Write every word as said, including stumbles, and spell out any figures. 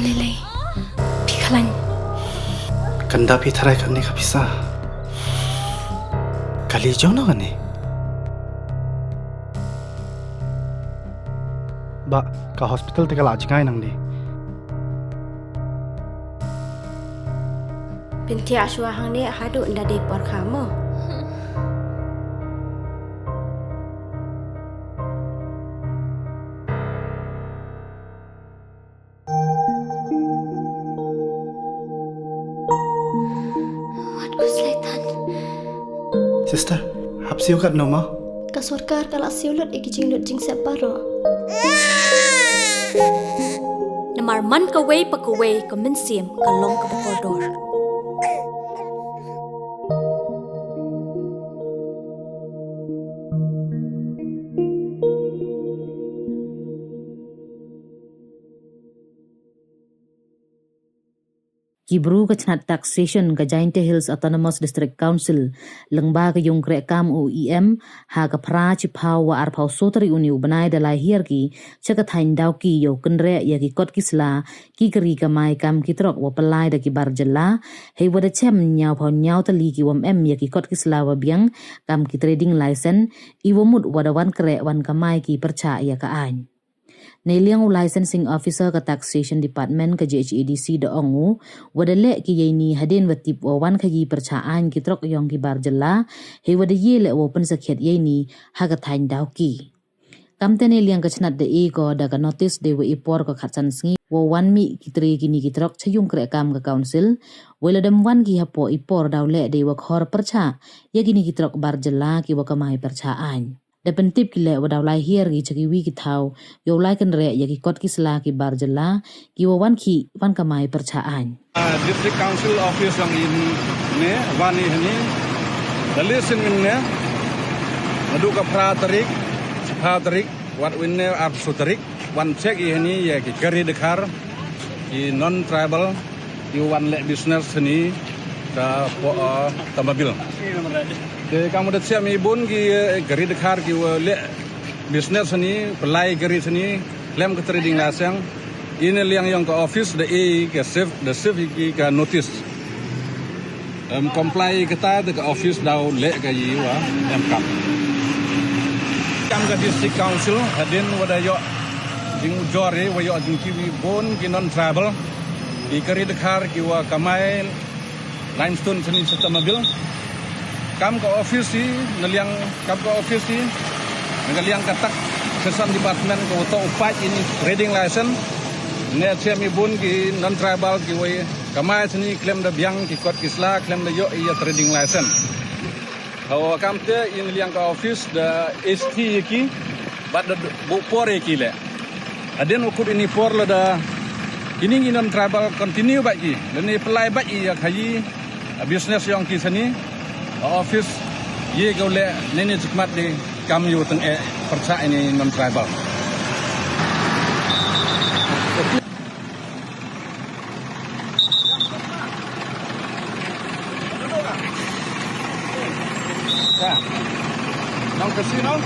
Lei lei. Phi khlain. Kanda phi tharai kane ka pisa. Kali jong no kane. Ba, ka hospital te ka la jngai nang di. Pynthia shwa hangne haduh nda dei por kha mo. Wat ku slaitan. Sister, hap siew kat no ma? Ka sorkar ka la siew lut i ki jinglut jingsep baroh. Namar man kawei pa kawei ka mynsiem ka long kaba kordor. Ki bru ka chnat taxation ka Jaintia Hills Autonomous District Council, lyngba ka yung kreh kam u E M, ha ka phra chiphaw wa arphaw soo tarik uni u bnai da lai hiar ki cha ka thaiñ Dawki yow kynreh ya ki kot ki sla, ki kari kamai kam ki trok wa pynlai da ki bar jylla, hei wa da chem ñiawphaw ñiaw tylli ki wam em ya ki kot ki sla wa biang kam ki trading license, i wa mut wa da wan kreh wan kamai ki pyrchah ya ka aiñ. Neiliang u licensing officer ka taxation department ka J H A D C da ong u, wa da leh ki yeini hadien wa tip wa wan khayi pyrchah aiñ ki trok yong ki bar jylla, hei wa da ye leh wow pynsakhiat yeini ha ka thaiñ Dawki. Kamte neiliang ka chnat da e ko da ka notice dei wa i por ka khatsan sngi wow wan mih ki tre kini ki trok cha yung kreh kam ka council, wei la dem wan ki hapoh i por daw leh dei wa khor pyrchah ya kini ki trok bar jylla ki wa kamai pyrchah aiñ. Da pyntip ki leh wa daw lai hiar ki cha kiwi ki thaw yow lai kynreh ya ki kot ki sla ki bar jylla ki wa wan khih wan kamai pyrchah aiñ. Ah, District Council Office yong i ne, wan i hani. Da leh sien mynne, naduh ka phra tarik, phra tarik, wat ynne arphaw soo tarik, wan check i hani ya ki kari dkhar, ki non-tribal, ki wan leh business hani ka poh, ah, Tamabil. Te kam da chem i bun ki, eh, kari dkhar ki wa leh business hani, pynlai kari hani, khlem ka trading license. I neiliang yong ka office da e ka serve, da serve i ki ka notice. Em, comply kata te ka office daw leh ka yi wa em kam. Kam ka District Council, hadien wa da yoh jingujor i, wa yoh jingkiwi bun ki non-tribal, ki kari dkhar ki wa kamai limestone sini sa Tamabil. Kam ka office i, neiliang kam ka office i, neiliang ka taxation department ka wa toh u pait ini trading license. Ne chem i bun ki non-tribal ki wa kamai sini khlem da biang ki kot ki sla, khlem da yoh i ya trading license. Hawa kamte i neiliang ka office da S T ya ki, bad da buh por ya ki leh. Hadien wa kut ini por lada ini ngi non-tribal continue bait ki, lane pynlai bait i ya khayi, a, business yong ki sani, a, office ye ka u leh, neini chakhmat de kam yow tang e pyrchah ini non-tribal. Ya. Nong kasi nong.